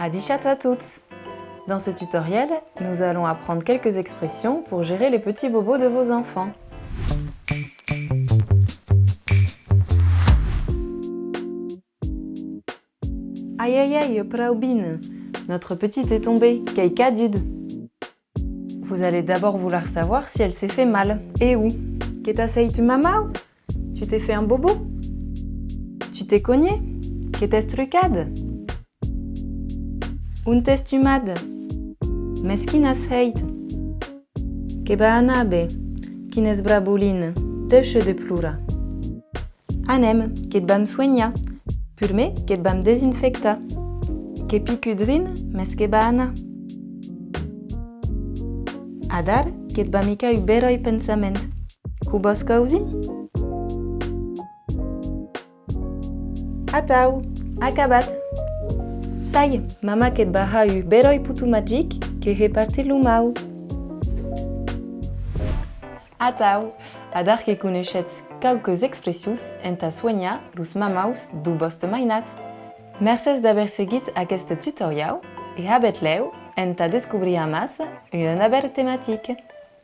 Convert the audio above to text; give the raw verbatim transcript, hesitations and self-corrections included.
Adishatz a tots! Dans ce tutoriel, nous allons apprendre quelques expressions pour gérer les petits bobos de vos enfants. Ai ai ai, praubin! Notre petit est tombé, qu'ei cadut! Vous allez d'abord vouloir savoir si elle s'est fait mal. E où? Que t'as hèit un mamau? Tu t'es fait un bobo? Tu t'es cogné? Que t'es trucat? Ont es tumat? Mès quin as hèit? Que va anar ben, quin es brabolin, dèisha de plorar. Anem, que't vam suenhar. Purmèr que't vam desinfectar. Que picudrin, mès que va anar. Adara que't vam hicar un beròi pensament. Que'u vòs causir? Atau, acabat! Sai, mamà que't va har un beròi poton magic que hè partir lo mau. Atau, adara que coneishetz quauques expressions entà suenhar los mamaus deu vòste mainat. Mercés d'aver seguit aqueste tutoriau e a bèth lèu entà descobrir amassa un anavèr tematic.